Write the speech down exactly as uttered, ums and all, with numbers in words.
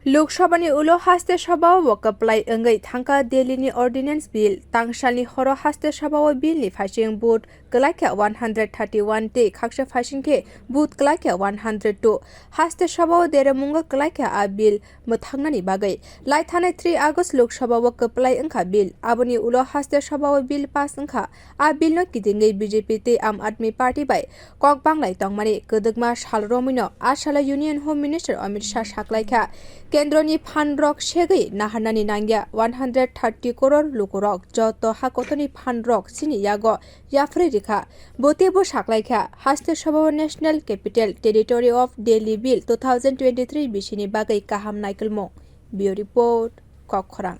Lok Sabha ni ulo haste sabha o kwplai wngwi thangkha Delhi ni Ordinance Bill. Tangsalni horo haste sabha o bill ni phaising vote kwlaikha one hundred thirty one tei khaksa phaising khe vote kwlaikha one hundred two. Haste sabha o deremungo kwlaikha a bill mwthangnani bagwi. Lai thanai three August Lok Sabha o kwplai wngkha bill. Aboni ulo haste sabha o bill pass wngkha. A bill no kidingwi B J P tei Aam Aadmi Party bai kok banglai tongmani kwdwkma sal romwino a salo Union Home Minister Amit Shah saklaikha, kendroni phan rok segwi naharnani nangya one hundred thirty crore lukurok joto hakotorni phan rok chini yago yapharwi rikha. Bo teibo saklaikha, haste sabha o National Capital Territory of Delhi Bill two thousand twenty-three bisini bagwi kaham naikolmung. Bureau Report, Kokkhorang.